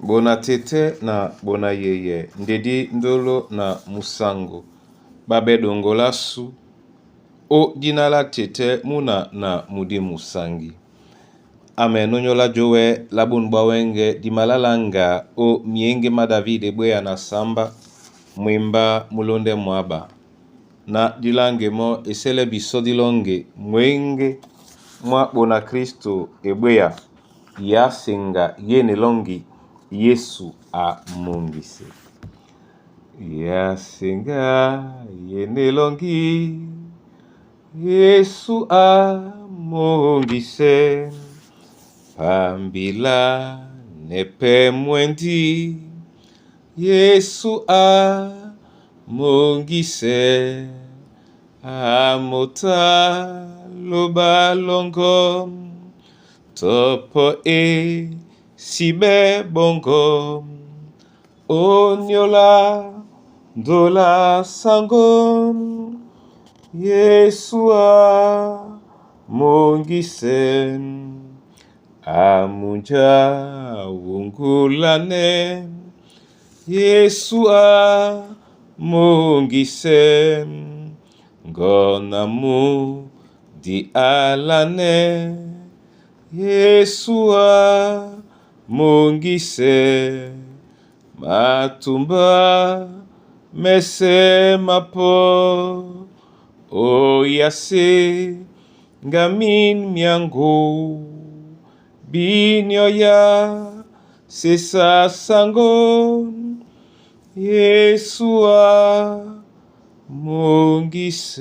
Bona tete na bona yeye ndedi ndolo na musango babe dongola su o dina la tete muna na mudi musangi. Amen. Onyola jowe la bunu bwa wenge dimalalanga o mienge ma David ebweya na samba mwimba mulonde mwaba. Na dilange mo esele biso dilonge mwenge mwa bona Kristo ebweya yasenga yene longi Yesu amongise. Yasenga yene longi Yesu amongise. Pambila nepe mwendi Yesu amongise. Amota loba longo topo e sibe bongo onyola ndola sango Yesu amongise. Amunja wungulane Yesu amongise. Ngonamu di alane Yesu amongise. Matumba mese mapo oyase ngamin miango binyoya sesa sango Yesu amongise.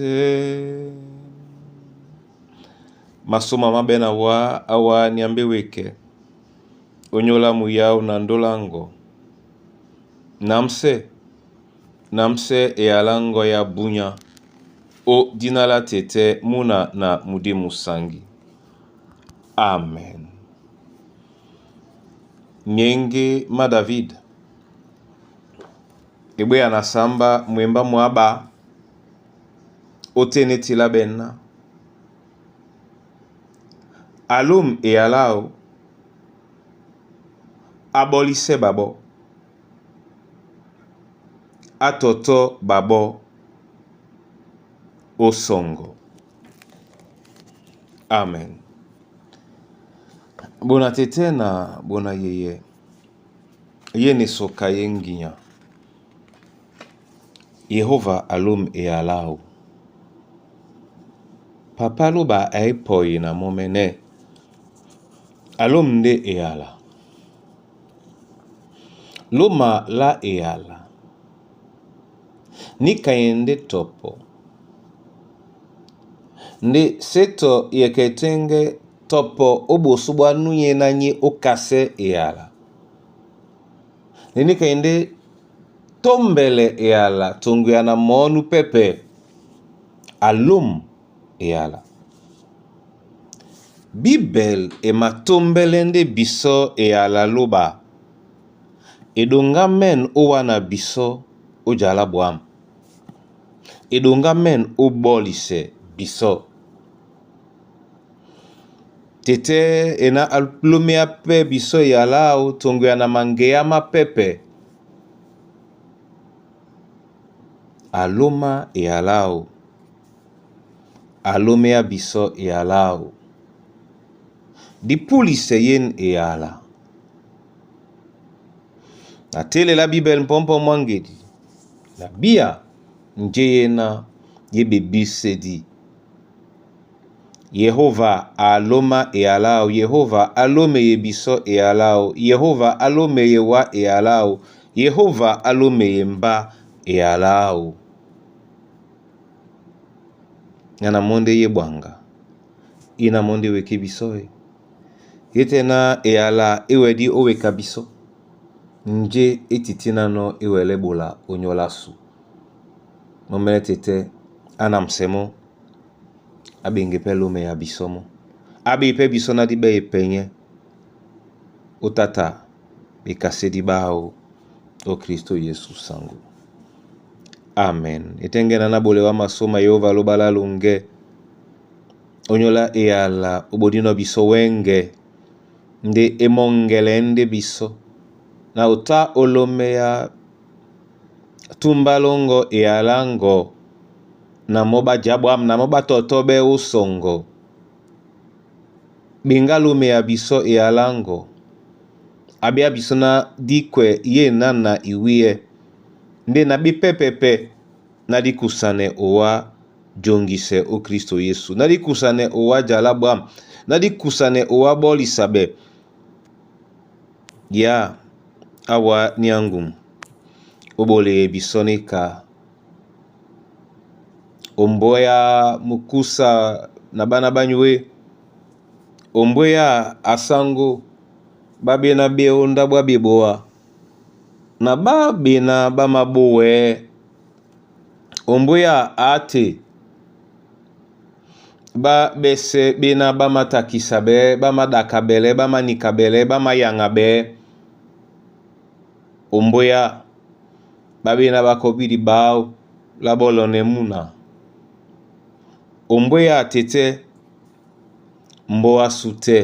Masoma mabena wa awa niambe weke onyola muyao na ndolango namse namse eyalango ya bunya o dina la tete muna na mudi musangi. Amen. Nyenge ma David ebweya na samba mwemba mwaba otene tila bena alum eyalao abolise babo atoto babo osongo. Amen. Bona tete na bona yeye ye ne soka ye nginya Yehova alum eyalao. Papa loba aepoi na momene alum nde eyala. Loma la eyala. Nikayende topo. Nde seto yeketenge topo obosu bwa nunye na nye okase eyala. Nde tombele eyala tongu na monu pepe alum eyala. Bibel ematombele nde biso eyala loba. Edonga men owana biso ojala bwam. Edonga men obolise biso. Tete ena alomea pe biso eyala o tongu ya na mangeya mapepe. Aloma eyala o. Alomea biso eyala o. Dipulise yen eyala. Na telela Bibel mpompo mwangedi. Na bia nje yena ye bebisedi. Yehova aloma eyalao. Yehova alome ye biso eyalao. Yehova alome ye wa eyalao. Yehova alome ye mba eyalao. Yana monde ye bwanga. Ina monde weke biso e. Yete na eyala ewedi oweka biso. Nje etitina no ewele bola onyola su. Momene tete anamsemo abenge pe lome ya biso mo. Abe pe biso na dibe epenye. Otata bekase di bao o Kristo Yesu sango. Amen. Etenge na bolewa masoma Yehova lobala lunge. Onyola eyala obodino biso wenge. Nde emongele nde biso. Na ota olomeya tumba longo eyalango na mɔ ɓá já ɓwǎm̀ na mɔ́ ɓá tɔtɔ́ɓɛ́ ó sɔŋgɔ. Ɓeŋgá lomeya bisɔ́ eyaláŋgɔ, a ɓéá bisɔ́ ná díkwɛ yéna na iwíyɛ́, ndé na ɓí pɛ́pɛpɛ́ ná díkusanɛ owá jongisɛ ó Kristo Yesu, ná díkusanɛ owá jala ɓwǎm̀, ná díkusanɛ owá ɓɔ́lisabɛ. Ya awa ní áŋgum, ó ɓoleye bisɔ́ níka, ombwéya mukusa na ɓána ɓá nyué, ombwéya asáŋgó ɓá ɓéná ɓeóndá ɓwá ɓeboa, na ɓá ɓená ɓá mabówɛɛ́, ombwéya aáte ɓá ɓɛsɛ̄ ɓéná ɓá matakisabɛɛ́, ɓá maɗakabɛlɛ, ɓá manikabɛlɛ, ɓá mayaŋabɛɛ́, ombwéya ɓá ɓéná ɓá kɔ́ diɓáw lá ɓɔ́lɔnɛ́ múna, ombwéya tetɛ́ mbóa ásū tɛ́,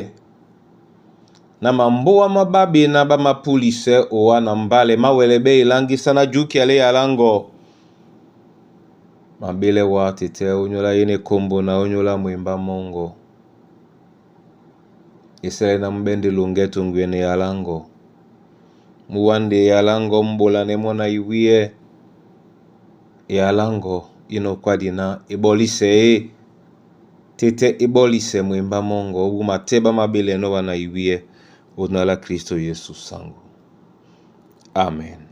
na mambóa má ɓá ɓená ɓá mapúlisɛ́ owá na mbálɛ má wɛlɛɓɛ́ eláŋgísá ná júkia lá eyaláŋgɔ. Mabélɛ́ wá tetɛ́ ónyólá yé na ekombo na ónyólá mwembá mɔ́ŋgɔ. Esɛ́lɛ́ ná mú ɓɛ́ ndé loŋgɛ́ toŋgwíɛ́ na eyaláŋgɔ. Mú wá ndé eyaláŋgɔ mú ɓolanɛ́ mɔ́ na iwíyɛ́. Eyaláŋgɔ í nɔ́kwádi ná e ɓɔ́lísɛ é, tétɛ́ é ɓɔ́lisɛ mwembá mɔ́ŋgɔ ó búma tɛ́ ɓá máɓélɛnɔ́ wá na iwíyɛ́, ó dina lá Kristo Yesu saŋgó. Amen.